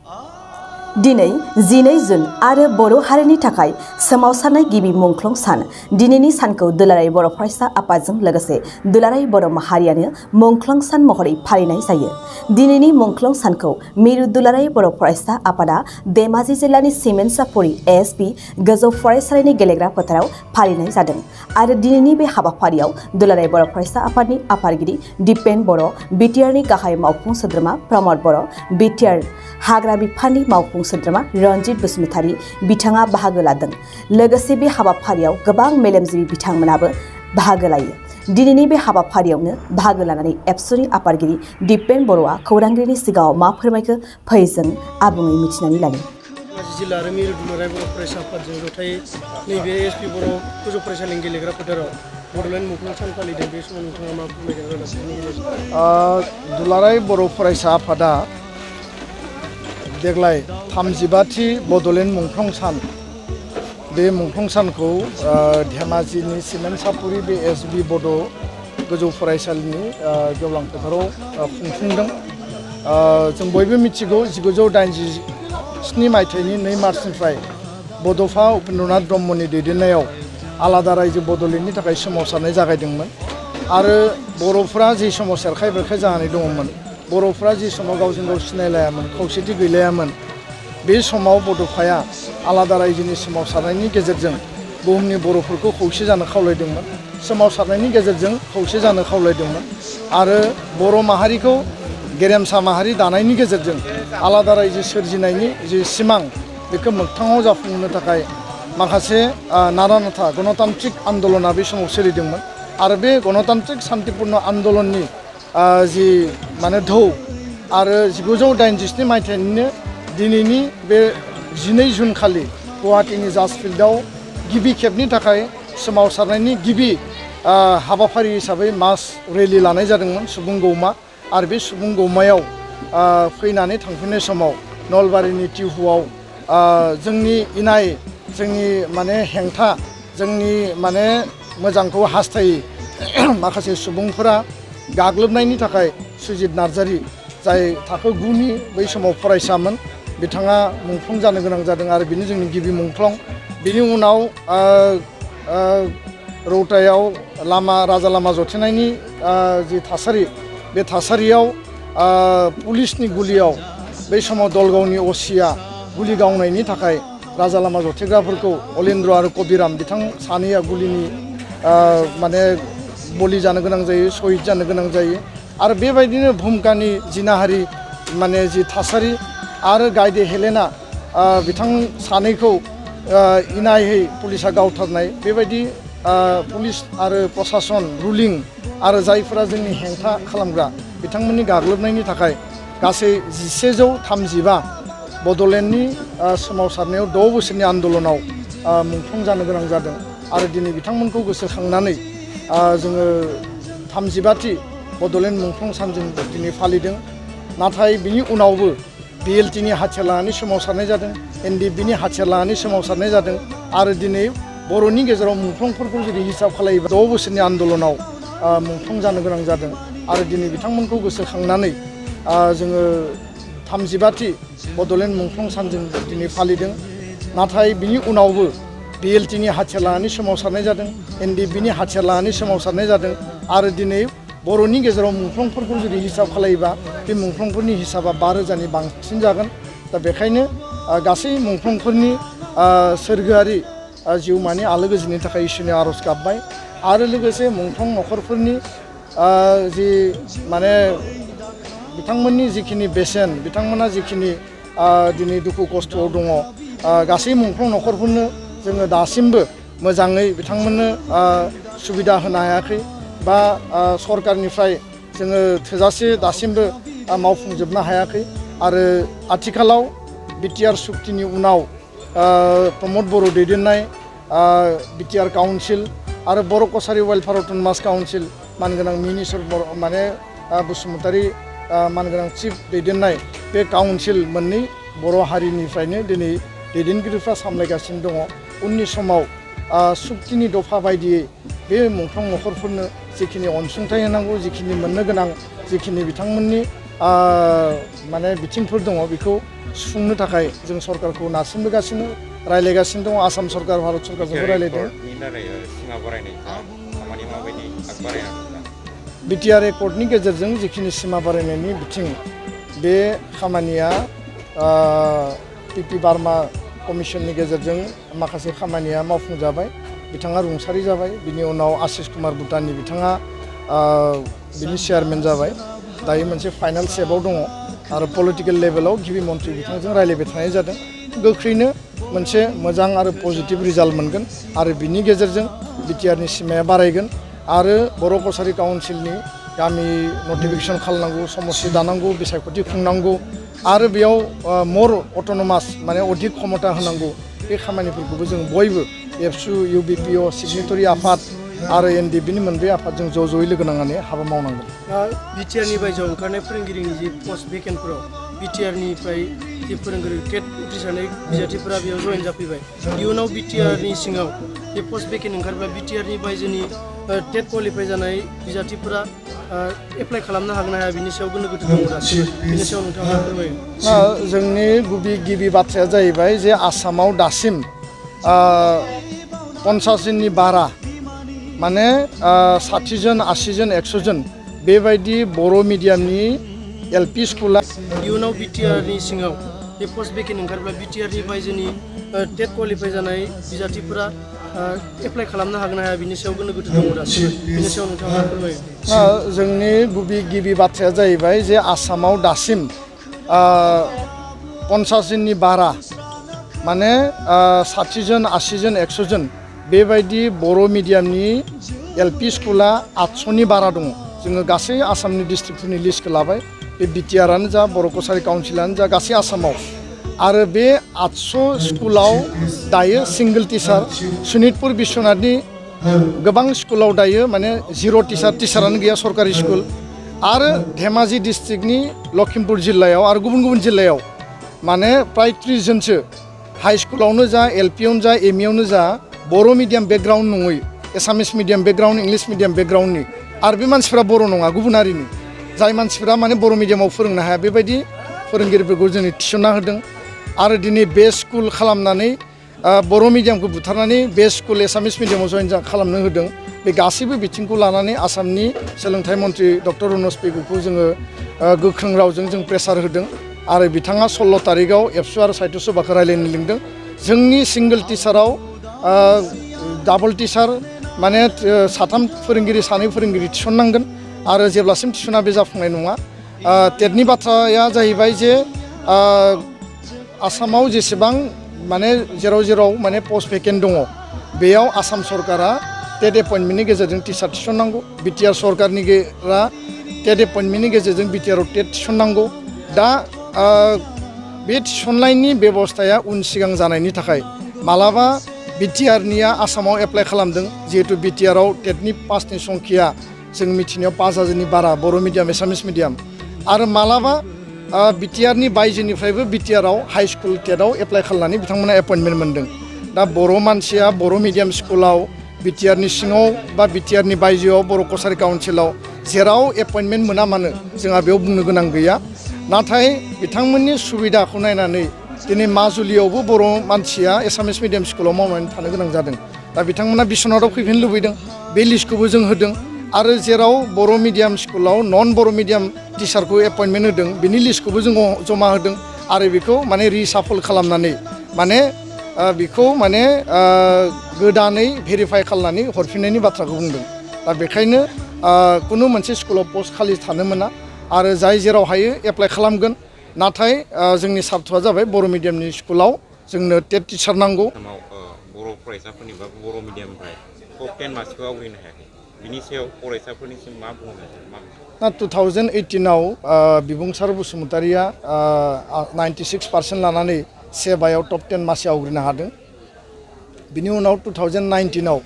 दिनै 12 जुन आरो बर' हारिनि थाखाय सोमावसारनाय गिबि मुंख्लं सान। दिनैनि सानखौ दुलाराय बर' फरायसा आफादजों लोगोसे दुलाराय बर' माहारियानो मुंख्लं सान महरै फालिनाय जायो। दिनैनि मुंख्लं सानखौ मिरु दुलाराय बर' फरायसा आफादा धेमाजि जिल्लानि सिमेन्टसापुरि एएसपि गोजौ फरायसालिनि गेलेग्रा फोथाराव फालिनाय जादों आरो दिनैनि बे हाबाफारियाव दुलाराय बर' फरायसा आफादनि आफादगिरि दिपेन बर', बिटिआरनि गाहाय मावफुं सोद्रोमा प्रमद बर', बिटिआर हाग्रा बिफाननि मावफुं सोद्रोमा रनजित बसुमतारी बिथाङा बाहागो लादों। लोगोसे बे हाबाफारियाव गोबां मेलेमजिबि बिथांमोनाबो बाहागो लायो। दिनैनि बे हाबाफारियावनो बाहागो लानानै एबसुनि आफादगिरि दिपेन बर'आ खौरांगिरिनि सिगाङाव मा फोरमायखो फै जों आबुङै मिथिनानै लानि। जिल्ला आरो मिरु दुलाराय बर' फरायसा आफादजों जथायै नैबे एसपि बर' गोजौ फरायसालिनि गेलेग्रा फोथाराव बड'लेण्ड मुंख्लं सान फालिदों। बे समाव नोंथाङा मा फोरमायगोन? दुलाराय बर' फरायसा आफादा देग्लाय 35थि बड'लेण्ड मुंख्लं सान, बे मुंख्लं सानखौ धेमाजिनि सिमेन्टसापुरि बे एसबि बड' गोजौ फरायसालिनि गेवलां फोथाराव खुंफुंदों। जों बयबो मिथिगौ 1987 मायथाइनि 2 मार्चनिफ्राय बड'फा उपेन्द्रनाथ ब्रह्मनि दैदेननायाव आलादा रायजो बड'लेण्डनि थाखाय सोमावसारनाय जागायदोंमोन आरो बर'फ्रा जे समाव सेरखाय बेरखाय जानानै दङमोन, बर'फ्रा जे समाव गावजों गाव सिनायलायामोन, खौसेथि गैलायामोन, बे समाव बड'फाया आलादा रायजोनि सोमावसारनायनि गेजेरजों बुहुमनि बर'फोरखौ खौसे जानो खावलायदोंमोन, सोमावसारनायनि गेजेरजों खौसे जानो खावलायदोंमोन आरो बर' माहारिखौ गेरेमसा माहारि दानायनि गेजेरजों आलादा रायजो सोरजिनायनि जे सिमां बेखौ मोगथाङाव जाफुंहोनो थाखाय माखासे नारा नाथा गणतान्त्रिक आन्दलना बे समाव सोलिदोंमोन आरो बे गणतान्त्रिक शान्तिपुर्ण आन्दलननि जि ढौ आरो 1987 मायथाइनिनो दिनैनि बे 12 जुन खालि गुवाहाटीनि जाज फिल्डआव गिबि खेबनि थाखाय सोमावसारनायनि गिबि हाबाफारि हिसाबै मास रेलि लानाय जादोंमोन, सुबुं गौमा। आरो बे सुबुं गौमायाव फैनानै थांफिननाय समाव नलबारिनि टिहुआव जोंनि इनाय, जोंनि हेंथा, जोंनि मोजांखौ हास्थायै माखासे सुबुंफोरा गाग्लोबनायनि थाखाय सुजित नार्जारी, जाय थाखो 9नि बै समाव फरायसामोन, बिथाङा मुंख्लं जानो गोनां जादों आरो बेनो जोंनि गिबि मुंख्लं। बिनि उनाव रौतायाव राजा लामा जथेनायनि जि थासारि, बे थासारियाव पुलिसनि गुलियाव बै समाव दलगावनि असिया गुलि गावनायनि थाखाय राजा लामा जथेग्राफोरखौ अलेन्द्र आरो कबिराम बिथां सानैया गुलिनि बलि जानो गोनां जायो, शहीद जानो गोनां जायो आरो बेबायदिनो भुमकानि जिनाहारि जि थासारि आरो गायदे हेलेना बिथां सानैखौ इनायै पुलिसा गावथारनाय, बेबायदि पुलिस आरो प्रशासन रुलिं आरो जायफोरा जोंनि हेंथा खालामग्रा बिथांमोननि गाग्लोबनायनि थाखाय गासै 1135 बड'लेण्डनि सोमावसारनायाव 6 बोसोरनि आन्दलनाव मुंख्लं जानो गोनां जादों आरो दिनै बिथांमोनखौ गोसोखांनानै जोङो 35थि बड'लेण्ड मुंख्लं सानजों दिनै फालिदों। नाथाय बिनि उनावबो बिएलटिनि हाथियार लानानै सोमावसारनाय जादों, एनडिएफबिनि हाथियार लानानै सोमावसारनाय जादों आरो दिनै बर'नि गेजेराव मुंख्लंफोरखौ जुदि हिसाब खालायोबा 6 बोसोरनि आन्दलनाव मुंख्लं जानो गोनां जादों आरो दिनै बिथांमोनखौ गोसोखांनानै जोङो 35थि बड'लेण्ड मुंख्लं सानजों दिनै फालिदों। नाथाय बिनि उनावबो बिएलटिनि हाथियार लानानै सोमावसारनाय जादों, एनडिएफबिनि हाथियार लानानै सोमावसारनाय जादों आरो दिनै बर'नि गेजेराव मुंख्लंफोरखौ जुदि हिसाब खालायोबा बे मुंख्लंफोरनि हिसाबा 5,000नि बांसिन जागोन। दा बेखायनो गासै मुंख्लंफोरनि सोरगोआरि जिउमानि आलो गोजोननि थाखाय इसोरनि आर'ज गाबबाय आरो लोगोसे मुंख्लं नखरफोरनि जि बिथांमोननि जिखिनि बेसेन, बिथांमोना जिखिनि दिनै दुखु खस्थ'आव दङ, गासै मुंख्लं नखरफोरनो जोङो दासिमबो मोजाङै बिथांमोननो सुबिदा होनो हायाखै बा सरकारनिफ्राय जोङो थोजासे दासिमबो मावफुंजोबनो हायाखै आरो आथिखालाव बिटिआर सुक्तिनि उनाव प्रमद बर' दैदेननाय बिटिआर काउन्सिल आरो बर' कसारि वेलफेयार अट'नमास काउन्सिल मानगोनां मिनिस्टार बसुमतारी मानगोनां चिफ दैदेननाय बे काउन्सिल मोननै बर' हारिनिफ्रायनो दिनै दैदेनगिरिफ्रा सामलायगासिनो दङ। उननि समाव सुक्तिनि दफा बायदियै बे मुंख्लं नखरफोरनो जिखिनि अनसुंथाइ होनांगौ, जिखिनि मोननो गोनां, जिखिनि बिथांमोननि माने बिथिंफोर दङ बेखौ सुफुंनो थाखाय जों सरकारखौ नारसिनबोगासिनो रायलायगासिनो दङ आसाम सरकार भारत सरकारजोंबो रायलायदों बिटिआर एकर्डनि गेजेरजों जिखिनि सिमा बारायनायनि बिथिं बे खामानिया पिपि बार्मा कमिसननि गेजेरजों माखासे खामानिया मावफुंजाबाय बिथाङा रुंसारि जाबाय बिनि उनाव आशिष कुमार भुटाननि बिथाङा बिनि चेयारमेन जाबाय दायो मोनसे फाइनाल स्टेपआव दङ आरो पलिटिकेल लेभेलाव गिबि मन्थ्रि बिथांजों रायलायबाय थानाय जादों गोख्रैनो मोनसे मोजां आरो पजिटिभ रिजाल्ट मोनगोन आरो बिनि गेजेरजों बिटिआरनि सिमाया बारायगोन आरो बर' कसारि काउन्सिलनि गामि नटिफिकेसन खालामनांगौ समस्ति दानांगौ बिसायख'थि खुंनांगौ आरो बेयाव मर अट'नमास माने अधिक क्षमता होनांगौ बे खामानिफोरखौबो जों बयबो एबसु इउबिपिअ सिगनेटरि आफाद आरो एनडिबिनि मोनब्रै आफादजों ज'यै लोगो नांनानै हाबा मावनांगौ बिटिआरनि बायजोआव ओंखारनाय फोरोंगिरिनि जि पस्ट भेकेन्टफोराव बिटिआरनिफ्राय जि फोरोंगिरि टेट उथ्रिसारनाय बिजाथिफोरा बेयाव जयेन जाफैबाय इयुनाव बिटिआरनि सिङाव बे पस्ट भेकेन्ट ओंखारब्ला बिटिआरनि बायजोनि टेट क्वालिफाइ जानाय बिजाथिफोरा एप्लाइ खालामनो हागोन ना हाया बिनि सायाव गोनो गोथो दङ दासिमबो बिनि सायाव नोंथाङा फोरमायो जोंनि गिबि बाथ्राया जाहैबाय जे आसामाव दासिम 50 जननि बारा माने 60 जन 80 जन 100 जन बेबायदि बर' मिडियामनि एलपि स्कुला इयुनाव बिटिआरनि सिङाव बे पस्ट भेकेन्ट ओंखारब्ला बिटिआरनि बायजोनि टेट क्वालिफाइ जानाय बिजाथिफोरा एप्लाइ खालामनो हागोन ना हाया बिनि सायाव गोनो गोथो दङ दासिमबो बिनि सायाव नोंथाङा फोरमायो जोंनि गिबि बाथ्राया जाहैबाय जे आसामाव दासिम 50 जननि बारा माने 60 जन 80 जन 100 जन बेबायदि बर' मिडियामनि एलपि स्कुला 800नि बारा दङ जोङो गासै आसामनि डिस्ट्रिक्टफोरनि लिस्टखौ लाबाय बे बिटिआरानो जा बर' कसारि काउन्सिलानो जा गासै आसामाव आरो बे 800 स्कुलाव दायो सिंगल टिचार सनितपुर बिश्वनाथनि गोबां स्कुलाव दायो माने 0 टिचारानो गैया सरकारि स्कुल आरो धेमाजि डिस्ट्रिक्टनि लखिमपुर जिल्लायाव आरो गुबुन जिल्लायाव माने प्राय 30 जनसो हाई स्कुलावनो जा एलपियावनो जा एमइआवनो जा बर' मिडियाम बेकग्राउन्ड नङै एसामिस मिडियाम बेकग्राउन्ड इंलिश मिडियाम बेकग्राउन्डनि आरो बे मानसिफ्रा बर' नङा गुबुन हारिनि जाय मानसिफ्रा माने बर' मिडियामाव फोरोंनो हाया बेबायदि फोरोंगिरिफोरखौ जों थिसनना होदों आरो दिनै बे स्कुल खालामनानै बर' मिडियामखौ बुथारनानै बे स्कुल एसामिस मिडियामाव जयेन खालामनो होदों बे गासैबो बिथिंखौ लानानै आसामनि सोलोंथाइ मन्थ्रि डक्टर रनज पेगुखौ जोङो गोख्रों रावजों जों प्रेसार होदों आरो बिथाङा 16 तारिखआव एबसु आरो साहित्य सभाखौ रायलायनो लिंदों जोंनि सिंगल टिचाराव डाबल टिचार माने 3 फोरोंगिरि 2 फोरोंगिरि थिसननांगोन आरो जेब्लासिम थिसना बे जाफुंनाय नङा टेटनि बाथ्राया जाहैबाय जे आसामाव जेसेबां माने जेराव माने पस्ट भेकेन्ट दङ बेयाव आसाम सरकारा टेट एपइन्टमेन्टनि गेजेरजों टिचार थिसननांगौ बिटिआर सरकारनि टेट एपइन्टमेन्टनि गेजेरजों बिटिआराव टेट थिसननांगौ दा बे थिसननायनि बेबस्थाया उन सिगां जानायनि थाखाय मालाबा बिटिआरनिया आसामाव एप्लाइ खालामदों जिहेतु बिटिआराव टेटनि पासनि संख्या जों मिथिनायाव 5000नि बारा बर' मिडियाम एसामिस मिडियाम आरो मालाबा बिटिआरनि बायजोनिफ्रायबो बिटिआराव हाई स्कुल टेटआव एप्लाइ खालामनानै बिथांमोना एपइन्टमेन्ट मोन्दों दा बर' मानसिया बर' मिडियाम स्कुलाव बिटिआरनि सिङाव बा बिटिआरनि बायजोआव बर' कसारि काउन्सिलाव जेराव एपइन्टमेन्ट मोना मानो जोंहा बेयाव बुंनो गोनां गैया नाथाय बिथांमोननि सुबिदाखौ नायनानै दिनै माजुलियावबो बर' मानसिया एसामिस मिडियाम स्कुलाव मावनानै थानो गोनां जादों दा बिथांमोना बिश्वनाथाव फैफिननो लुबैदों बे लिस्टखौबो जों होदों आरो जेराव बर' मिडियाम स्कुलाव नन बर' मिडियाम टिचारखौ एपइन्टमेन्ट होदों बिनि लिस्टखौबो जों जमा होदों आरो बेखौ माने रिसाफल खालामनानै माने बेखौ माने गोदानै भेरिफाइ खालामनानै हरफिननायनि बाथ्राखौ बुंदों दा बेखायनो कुनु मोनसे स्कुलाव पस्ट खालि थानो मोना आरो जाय जेराव हायो एप्लाइ खालामगोन नाथाय जोंनि सार्थ'आ जाबाय बर' मिडियामनि स्कुलाव जोंनो टेट टिचार नांगौ बर' फरायसाफोरनि बा बर' मिडियामनिफ्राय टप 10 मार्कसखौ आवग्रिनो हायाखै बिनि सायाव फरायसाफोरनिसिम मा बुंनो दा 2018आव बिबुंसार बसुमतारिया 96% लानानै सेबायाव टप 10 मासि आवग्रिनो हादों बिनि उनाव 2019आव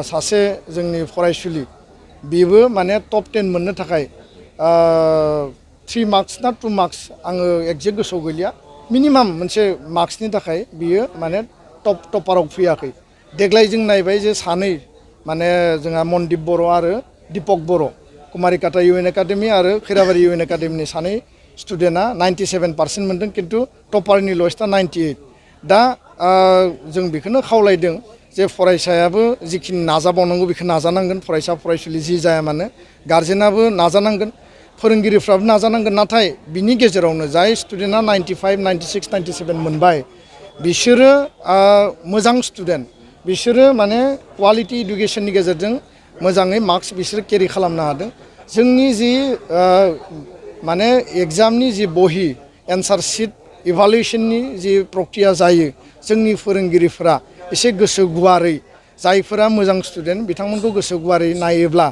सासे जोंनि फरायसुलि बेबो माने टप 10 मोननो थाखाय 3 मार्क्स ना 2 मार्क्स आङो एक्जेक्ट गोसोआव गैलिया मिनिमाम मोनसे मार्क्सनि थाखाय बियो माने टपाराव फैयाखै देग्लाय जों नायबाय जे सानै माने जोंहा मनदिप बर' आरो दीपक बर' कुमारिकाटा UN एकाडेमी आरो खैराबारि UN एकाडेमीनि सानै स्टुडेन्टआ 97% मोनदों किन्तु टपारनि लस्टआ 98 दा जों बेखौनो खावलायदों जे फरायसायाबो जिखिनि नाजाबावनांगौ बेखौ नाजानांगोन फरायसा फरायसुलि जि जाया मानो गार्जेनाबो नाजानांगोन फोरोंगिरिफ्राबो नाजानांगोन नाथाय बिनि गेजेरावनो जाय स्टुडेन्टआ 95 96 97 मोनबाय बिसोरो मोजां स्टुडेन्ट बिसोरो माने क्वालिटी इडुकेसननि गेजेरजों मोजाङै मार्क्स बिसोरो केरि खालामनो हादों जोंनि जि माने एग्जामनि जि बहि एन्सार शीट इभालुएशननि जि प्रक्रिया जायो जोंनि फोरोंगिरिफोरा एसे गोसो गुवारै जायफोरा मोजां स्टुडेन्ट बिथांमोनखौ गोसो गुवारै नायोब्ला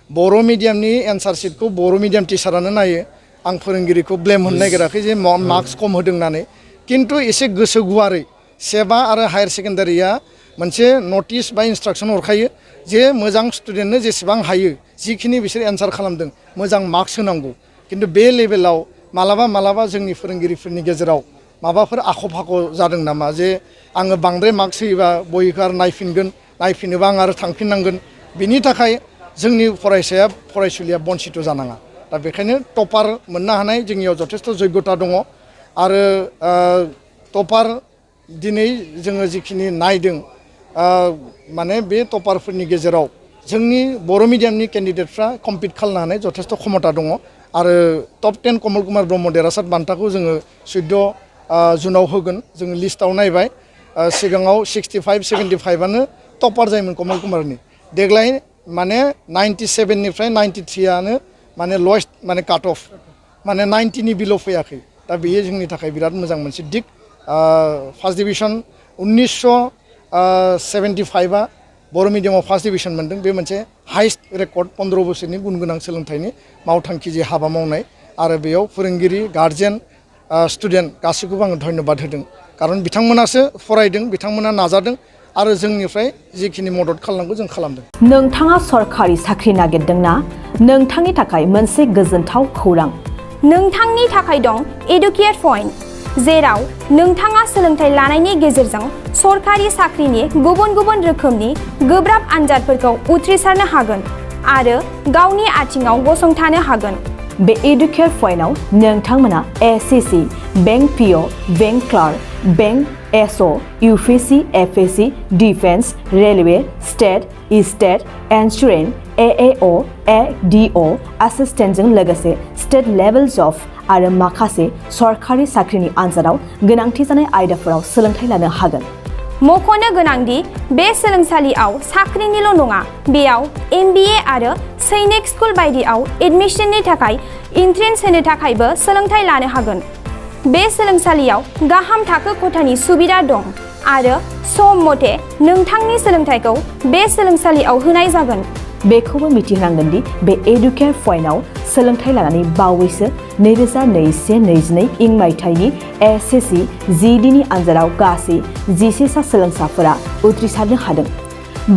बर' मिडियामनि एन्सार शीटखौ बर' मिडियाम टिचारानो नायो आं फोरोंगिरिखौ ब्लेम होनो नागिराखै जे मार्क्स खम होदों होननानै किन्तु एसे गोसो गुवारै सेबा आरो हायार सेकेन्डारिया मोनसे नटिस बा इन्सट्राक्सन हरखायो जे मोजां स्टुडेन्टनो जेसेबां हायो जिखिनि बिसोर एन्सार खालामदों मोजां मार्क्स होनांगौ किन्तु बे लेभेलाव मालाबा जोंनि फोरोंगिरिफोरनि गेजेराव माबाफोर आख' फाख' जादों नामा जे आङो बांद्राय मार्क्स होयोबा बहिखौ आरो नायफिनोबा आं आरो थांफिननांगोन बिनि थाखाय जोंनि फरायसुलिया बन्सित जानाङा दा बेखायनो टपार मोननो हानाय जोंनियाव जथेस्थ जग्यता दङ आरो टपार दिनै जोङो जिखिनि नायदों माने बे टपारफोरनि गेजेराव जोंनि बर' मिडियामनि केन्डिडेटफ्रा कम्पिट खालामनो हानाय जथेस्थ क्षमता दङ आरो टप 10 कमल कुमार ब्रह्म देरहासार बान्थाखौ जोङो 14 जुनाव होगोन जोङो लिस्टआव नायबाय सिगाङाव 65-75आनो टपार जायोमोन कमल कुमारनि देग्लाय माने 97 निफ्राय 93 आनो माने लयेस्ट माने काट अफ माने 90 नि बिल' फैयाखै दा बेयो जोंनि थाखाय बिराद मोजां मोनसे दिग फार्स्ट डिभिजन 1975आ बर' मिडियामाव फार्स्ट डिभिजन मोनदों बे मोनसे हाइस्ट रेकर्ड 15 बोसोरनि गुन गोनां सोलोंथाइनि मावथांखि जि हाबा मावनाय आरो बेयाव फोरोंगिरि गार्जेन स्टुडेन्ट गासैखौबो आङो धन्यबाद होदों खारन बिथांमोनासो फरायदों बिथांमोना नाजादों आरो जोंनिफ्राय जिखिनि मदद खालामनांगौ जों खालामदों नोंथाङा सरखारि साख्रि नागिरदोंना नोंथांनि थाखाय मोनसे गोजोनथाव खौरां नोंथांनि थाखाय दं एडुकेट पइन्ट जेराव नोंथाङा सोलोंथाइ लानायनि गेजेरजों सरखारि साख्रिनि गुबुन रोखोमनि गोब्राब आनजादफोरखौ उथ्रिसारनो हागोन आरो गावनि आथिङाव गसंथानो हागोन बे एडुकेट पइन्टआव नोंथांमोना SSC bank PO bank clerk bank SO UPSC FSC defence railway state insurance AAO ADO एसिस्टेन्टजों लोगोसे स्टेट लेभेल जब आरो माखासे सरखारि साख्रिनि आनजादाव गोनांथि जानाय आयदाफोराव सोलोंथाइ लानो हागोन मख'नो गोनांदि बे सोलोंसालियाव साख्रिनिल' नङा बेयाव MBA आरो सैनिक स्कुल बायदियाव एडमिशननि थाखाय एन्ट्रेन्स होनो थाखायबो सोलोंथाइ लानो हागोन बे सोलोंसालियाव गाहाम थाखो खथानि सुबिदा दं आरो सम मथे नोंथांनि सोलोंथाइखौ बे सोलोंसालियाव होनाय जागोन बेखौबो मिथिहोनांगोन दि बे एडुकेट पइन्टआव सोलोंथाइ लानानै बावैसो 2021-22 इं मायथाइनि एसएससि जिडिनि आनजादाव गासै 11 सा सोलोंसाफोरा उथ्रिसारनो हादों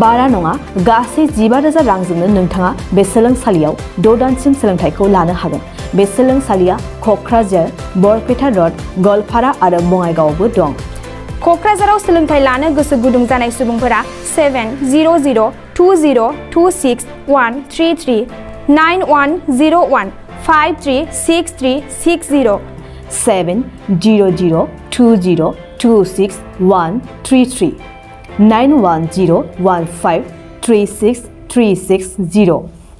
बारा नङा गासै 15,000 रांजोंनो नोंथाङा बे सोलोंसालियाव 6 दानसिम सोलोंथाइखौ लानो हागोन बे सोलोंसालिया क'क्राझार बरपेटा रड गवालपारा आरो बङाइगावआवबो दं क'क्राझाराव सोलोंथाइ लानो गोसो गुदुं जानाय सुबुंफोरा 70020261133 9101 536360 70020261133 9101536360